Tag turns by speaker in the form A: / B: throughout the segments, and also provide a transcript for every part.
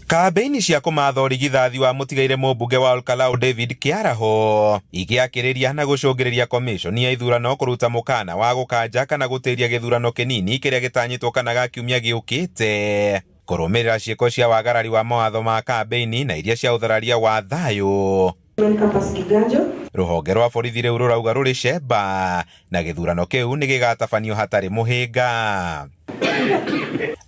A: Kambĩini cia kũmatha ũrigithathi wa mũtigaire mũmbunge wa Olkalau David Kĩaraho igĩakĩrĩria na gũcũngĩrĩria komishoni ya ithurano kũruta mũkana wa gũkanja kana gũtĩria gĩthurano kĩnini kĩrĩa gĩtanyĩtwo kana ga kiumia gĩũkĩte kũrũmĩrĩra ciĩko cia wagarari wa mawatho ma kambĩini na iria cia ũthararia wa thayũ.
B: Campus Kiganjo.
A: Rũhonge rwa borithi rĩu rũrauga rũrĩ cemba na gĩthurano kĩu nĩ gĩgatabanio hatarĩ mũhĩnga.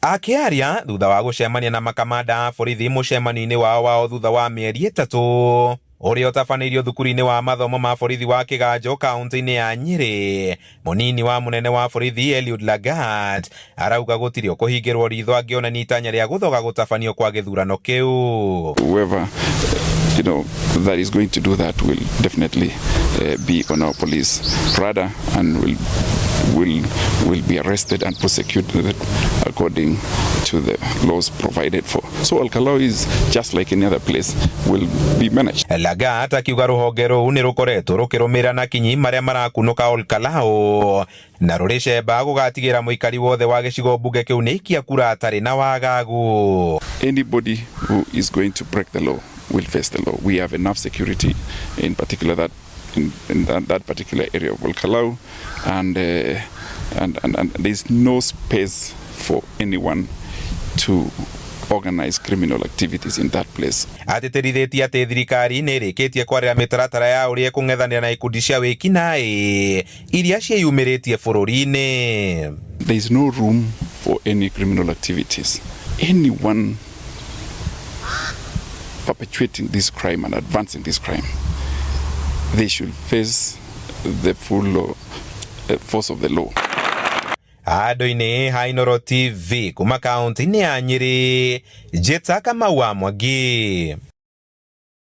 A: Akĩaria thutha wa gũcemania na makamanda a borithi mũcemanio-inĩ wao wao thutha wa mĩeri 3 ũrĩa ũtabanĩirio thukuru-inĩ wa mathomo ma borithi wa Kĩganjo kaunti-inĩ ya Nyĩrĩ, mũnini wa mũnene wa borithi Eliud Lagat arauga gũtirĩ ũkũhingĩrwo ritho angĩonania itanya rĩa gũthoga gũtabanio kwa gĩthurano kĩu.
C: Whoever that is going to do that will definitely be on our police radar and will be arrested and prosecuted according to the laws provided for. So Olkalou is just like any other place, will be managed.
A: Lagat akiuga rũhonge rũu nĩ rũkoretwo rũkĩrũmĩrĩra na kinyi marĩa marakunũka Olkalou na rũrĩ cemba gũgatigĩra mũikari wothe wa gĩcigo mbunge kĩu nĩ ikia kura atarĩ na wagagu.
C: Anybody who is going to break the law will face the law. We have enough security, in particular that in that particular area of Olkalou, and there's no space for anyone to organize criminal activities in that place.
A: Atĩtĩrithĩtie atĩ thirikari nĩ ĩrĩkĩtie kwarĩra mĩtaratara ya ũrĩa ĩkũng'ethanĩra na ikundi cia wĩkinaĩ iria ciĩyumĩrĩtie bũrũri-inĩ.
C: There is no room for any criminal activities. Anyone perpetuating this crime and advancing this crime, they should face the full force of the law.
A: Andũ-inĩ ha Inooro TV kuma kaunti-inĩ ya Nyĩrĩ, njĩta Kamau wa Mwangi.